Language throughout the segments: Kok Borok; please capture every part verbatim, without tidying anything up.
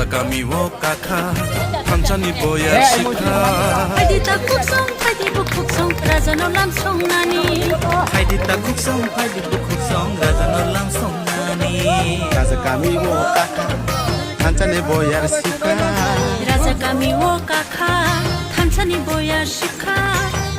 Kami o kakha, thansani boya sikha. Phaidi ta khuksong, phaidi bukhuksong, rajano lam songnani. Phaidi ta khuksong, phaidi bukhuksong, rajano lam songnani. Raja kami o kakha, thansani boya sikha. Raja kami o kakha, thansani boya sikha.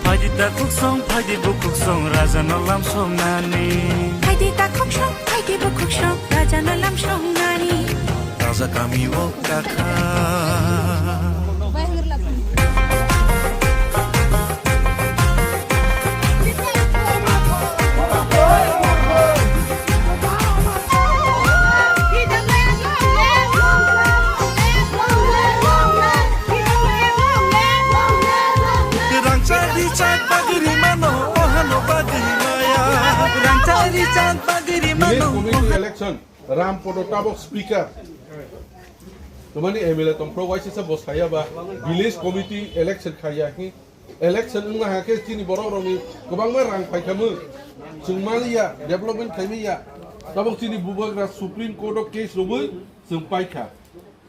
Phaidi ta khuksong, phaidi bukhuksong, rajano lam songnani. Phaidi ta khuksong, phaidi bukhuksong, rajano lam songnani. Raja kami o kakha. Rangchak richak bagwi rimano, ohano bagwi maya. Rangchak richak bagwi rimano. Village committee election. Rampodo tabok speaker. Tumani M L A tongphro waisisa bo saya ba village committee election khaya hi. Election wngna hakhe chini borok rokni kwbangma rang phaikhamu. Chwng maliya, development khaimaya. Tabok chini bubagra Supreme Court o case rwui chwng paikha.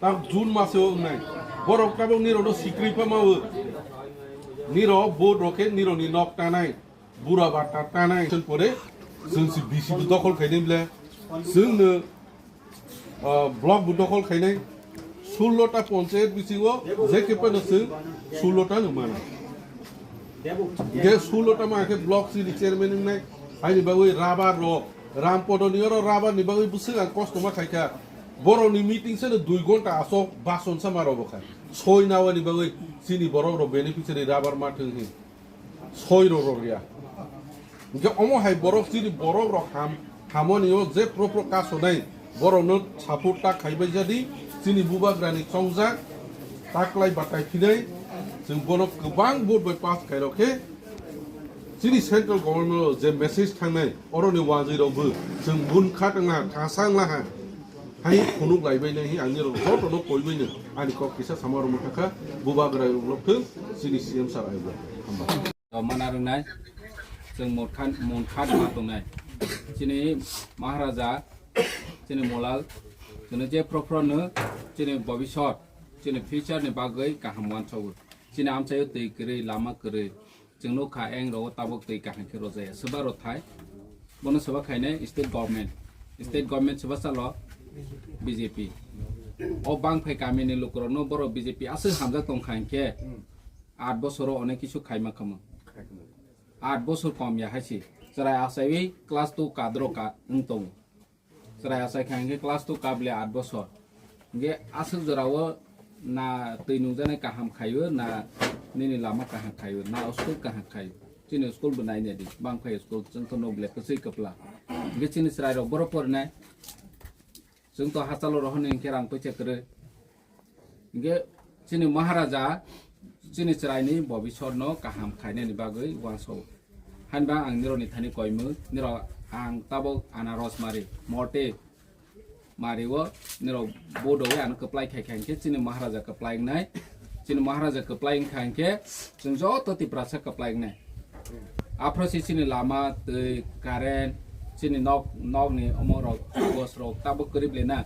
Tabok June maso wngnai. Borok tabok nirokno sikri pha mawo. Nirok vote rokhe nirokni nok tanai. Bura ba ta tanai. Pore chwng si B C bo dokhol khainai ble. Chwngno, ah, block bo dokhol khainai. Sullo ta ponchayat bisingo je khe phano chwng sullo ta no mana. Ge sullo ta ma khe block chini chairman wngnai. Haini bagwi rubber rok, Rampodo ni oro rubber ni bagwi bwswk ang kosto ma khaikha. Borok ni meeting se no dui gonta asok bason sa ma robo kha. Soi nawani bagwi chini borok rok beneficiary rubber ma thwng hi. Soi rok rok ya. Hingke omo hai borok chini borok rok ham, hamoni o je pro pro kaso nai borok no support ta khaibai jadi chini bubagra ni chongjak taklai batai phinai chwng bono kwbang vote bai pass khairok khe chini central government o je message thangnai oroni wanjwi rok bo chwng bun kha tongna thasa wngla ha. Hai phunuk laibai nai hi ang nirok joto no koibai no ani kok kisa sama rok mwthakha bubagra ublok thung chini C M sir aibo hamba. Mana rwngnai chwng mothan monthan ma tongnai chini Maharaja chini Molal chini je phro phro no chini bobisot chini future ni bagwi kaham wansago chini amchaio twi kwrwi lama kwrwi. Chwng nukha eng rok tabok twi kaham khe rojaya swba rok thai. Bono swba khainai state government. State government swba chalo B J P. O bangphai kamini lukurokno borok B J P aswk hamjak tongkha hinkhe aat bosoro onek kisu khaima khamu. Aat bosor kom ya haisi. Chwrai achaiwi class two kadro ka wng tongo. Chwrai achai kha hinkhe class two kable aat bosor. Hinkhe aswk jorao na twi nungjaknai kaham khaio, na nini lama kaham khaio, na school kaham khaio. Chini school bo naina di, bangphai school chwngkhe no ble kwchwi kwpla. Hinkhe chini chwrairok boro porinai. Chwngto hachalo rohorni hinkhe rang poisa kwrwi. Hinkhe chini Maharaja chini chwraini bobisotno kaham khainani bagwi uansao. Hainba ang nirokni thani koimung, nirok ang tabok anaros mari, mote mari o nirok bodowi ano kwplai khai kha hinkhe chini Maharaja kwplai wngnai. Chini Maharaja kwplai wngkha hinkhe chwng joto Tiprasa kwplai wngnai. Aphro se chini lama, twi, current, chini nok, nokni omo rok, kagos rok tabuk kwrwi ble na.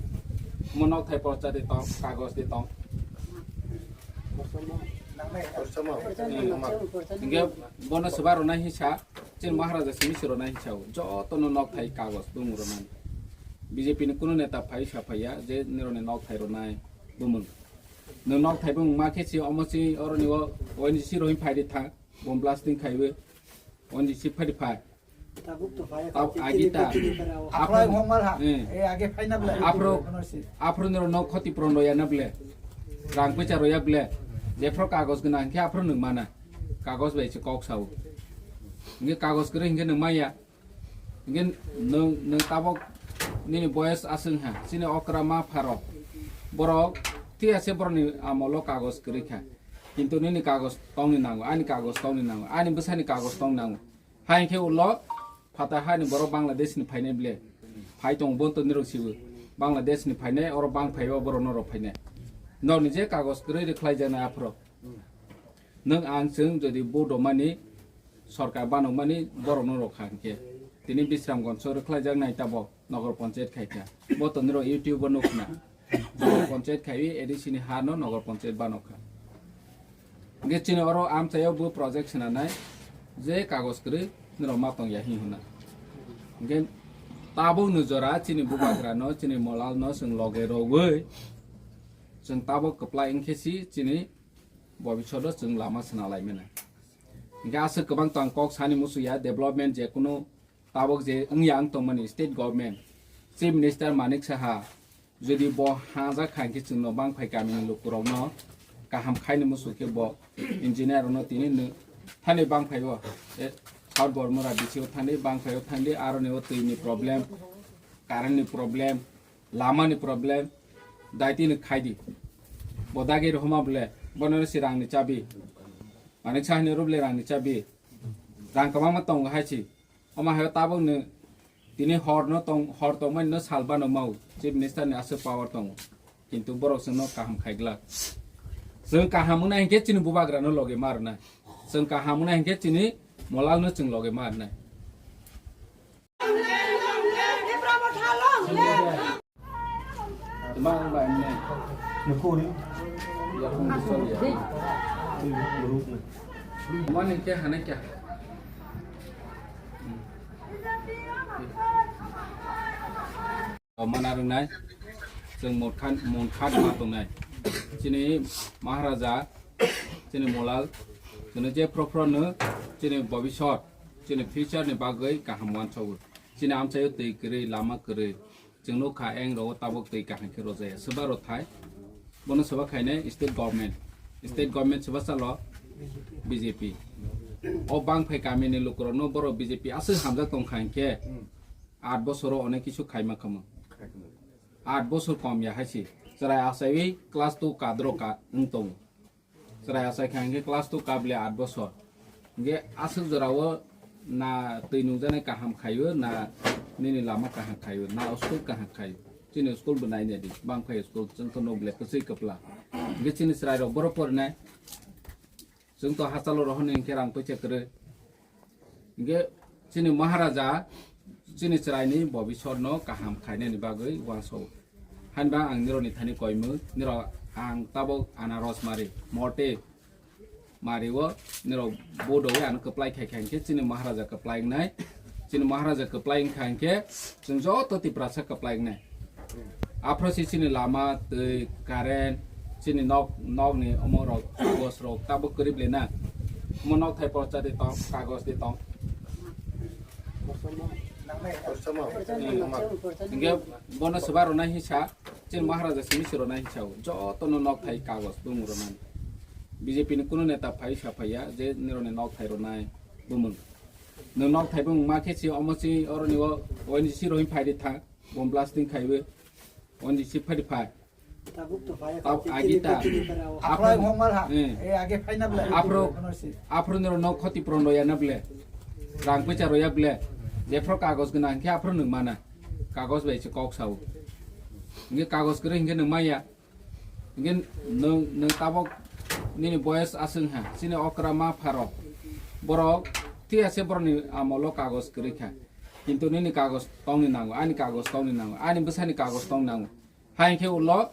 Omo nok thai porcha de tong, kagos de tong. Hinkhe bono swba rwnai hinsa, chini Maharaja simi se rwnai hinsa o. Joto no nok thai kagos bumung rwnai. B J P ni kunu neta phai sa phaiya je nirokni nok thai rwnai bumung. Nwng nok thai bumung ma khe si omo si oroni o O N G C rohim phai de thang. Bomb blasting khaiwi. Oni si phari phai. Tabuk to phai. Tab agi ta. Aphro hongmar ha. Eh. Eh, age phai na ble. Aphro, aphro niro nok khoti pron roya na ble. Rang pecha roya ble. Jephro kagos gwnang khe aphro nwng mana. Kagos bai se kok sao. Nge kagos kwrwi hinkhe nwng maya. Hinkhe nwng, nwng tabok nini boyes aswng ha. Chini okra ma pharo. Borok tiya se borokni amolo kagos kwrwi kha. Kintu nini kagos tongni nango, ani kagos tongni nango, ani bwsani kagos tong nango. Hai khe ulo phatar hani borok Bangladesh ni phainai ble. Phai tong bon to nirok sibo. Bangladesh ni phainai, oro bang phaiba borok norok phainai. Nokni je kagos kwrwi rwkhlai jana aphro. Nwng ang chwng jodi bo domani sorkar banokmani borok norok kha hinkhe. Tini Bisramganj o rwkhlai jak nai tabok nogor panchayat khai kha. Bo to nirok YouTube o nukna. Nogor panchayat khaiwi A D C ni ha no nogor panchayat bano kha. Hingke chini oro amchaio bo project swnamnai je kagoj kwrwi norok ma tongya hwnwi hwnna. Hingke tabuk no jora chini bubagra no, chini molal no chwng loge rogwi chwng tabuk kwplai wngkhe si chini bobishodo chwng lama swnalaimani. Hingke aswk kwbang tong kok sani musuya development je kunu tabuk je wngya wng tongmani state government, Chief Minister Manik Saha, jodi bo hajak kha hingke chwngno bangphai kamini lukurokno kaham khaini musu khe bo engineer rokno tini nw-, thani bangphai o, e, South Bormura D C o thani bangphai o thangdi, aroni o twi ni problem, current ni problem, lama ni problem, daiti ni khaidi. Bo dagi rohoma bole, bono si rang ni chabi. Manik Saha ni ruble rang ni chabi. Rang kwbangma tongo hai si. Omo hai tabuk ni tini hor no tong, hor tongmani no sal bano mau. Chief Minister ni aswk power tongo. Kintu borok chwngno kaham khai glak. Chwng kaham wngnai hinkhe chini bubagra no loge ma rwnai. Chwng kaham wngnai hinkhe chini molal no chwng loge ma rwnai. Mang ba ne. Nukuri. Ya kung di sol ya. Mana ke hana kya? Mana rwnai. Chwng mon khan, mon khat ma tongnai. Chini Maharaja, chini Molal, chini je phro phro no, chini bobisot, chini future ni bagwi kaham wansago. Chini amchaio twi kwrwi, lama kwrwi. Chwng nukha eng rogo tabuk twi kaham khe rojaya. Swba rw thai. Bono swba khainai state government. State government swba chalo B J P. O bangphai kamini lukurokno borok B J P aswk hamjak tongkha hinkhe aat bosoro onek kisu khaima khamo. Aat bosor kom ya hai se. Chwrai achaiwi class two kadro ka wng tongo. Chwrai achai kha hinkhe class two kable aat bosor. Hinkhe aswk jorao na twi nungjaknai kaham khaio, na nini lama kaham khaio, na school kaham khaio. Chini school bo naina di, bangphai school chwng to nokle kwchwi kwpla. Hinkhe chini chwrairok borok porinai. Chwng to hachalo rohorni hinkhe rang poisa kwrwi. Hinkhe chini Maharaja chini chwraini bobisotno kaham khainani bagwi uansao. Hainba ang nirokni thani koimung, nirok ang tabuk anaros mari, mote mari o nirok bodowi ano kwplai khai khai hinkhe chini Maharaja kwplai wngnai. Chini Maharaja kwplai wngkha hinkhe chwng joto Tiprasa kwplai wngnai. Aphro si chini lama, twi, current, chini nok, nokni omo rok, kagos rok tabuk kwrwi bwle na. Omo nok thai porcha di tong, kagos di tong. Hinkhe bono swba rwnai hinsa, chini Maharaja simi si rwnai hinsa o. Joto no nok thai kagos bumung rwnai. B J P ni kunu neta phai sa phaiya je nirokni nok thai rwnai bumung. Nwng nok thai bumung ma khe si omo si oroni o O N G C rohing phai di thang. Bomb blasting khaiwi. Ondi si phari phai. Tabuk to phai. Tab agi ta. Aphro hongmal ha. Eh. Eh, age phaina bla. Aphro, aphro niro nok khoti pron roya na ble. Rang pesa roya ble. Jephro kagos gwnang khe aphro nwng mana. Kagos bai se kok sao. Nge kagos kwrwi hinkhe nwng maya. Hinkhe nwng, nwng tabok nini boyes aswng ha, chini okra ma pharok. Borok thwi ase borokni amolo kagos kwrwi kha. Kintu nini kagos tongni nango, ani kagos tongni nango, ani bwsani kagos tongni nango. Hai khe ulo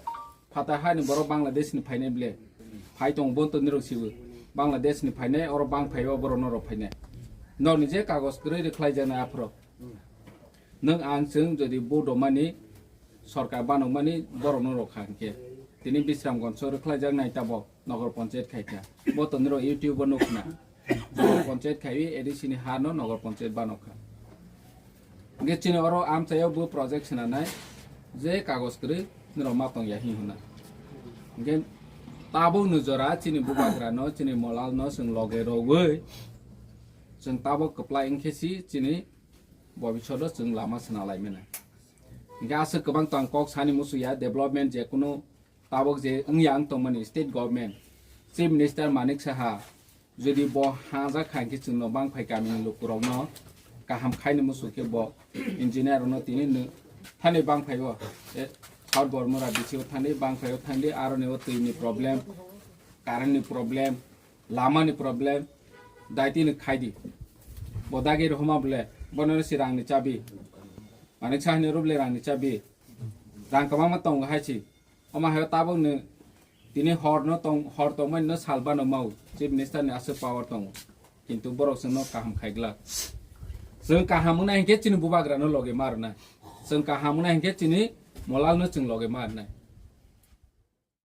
phatar hani borok Bangladesh ni phainai ble. Phai tong bon to nirok sibo. Bangladesh ni phainai oro bang phaibo borok norok phainai. Nokni je kagos kwrwi rwkhlai jana aphro. Nwng ang chwng jodi bo domani sorkar banokmani borokno rwkha hinkhe. Tini Bisramganjo rwkhlaijak nai tabok nogor panchayat khaikha. Bo tongniro YouTube o nukhna. Nogor panchayat khaiwi A D C ni ha no nogor panchayat banokha. Hinkhe chini oro amchaio bo project swnamnai je kagos kwrwi norok ma tongya hwnwi hwnna. Hinkhe tabuk no jora chini bubagra no, chini molal no chwng loge rogwi chwng tabuk kwplai wngkhe si chini bobishodo chwng lama swnalaimani. Hinkhe aswk kwbang tong kok sani musuya development je kunu tabuk je wngya wng tongmani state government, Chief Minister Manik Saha, jodi bo hajak kha hinkhe chwngno bangphai kamini lukurokno kaham khaini musu khe bo engineer rokno tini nw-, thani bangphai o, e, South Bormura D C o thani bangphai o thangdi, aroni o twi ni problem, current ni problem, lama ni problem, daiti ni khaidi. Bo dagi rohoma bole, bono si rang ni chabi. Manik Saha ni ruble rang ni chabi. Rang kwbangma tongo hai si. Omo hai tabok ni tini hor no tong, hor tongmani no salba no mau, chief minister ni aswk power tongo, kintu borok chwngno kaham khai glak. Chwng kaham wngna hinkhe chini bubagra no loge ma rwnai, chwng kaham wngna hinkhe chini molal no chwng loge ma rwnai.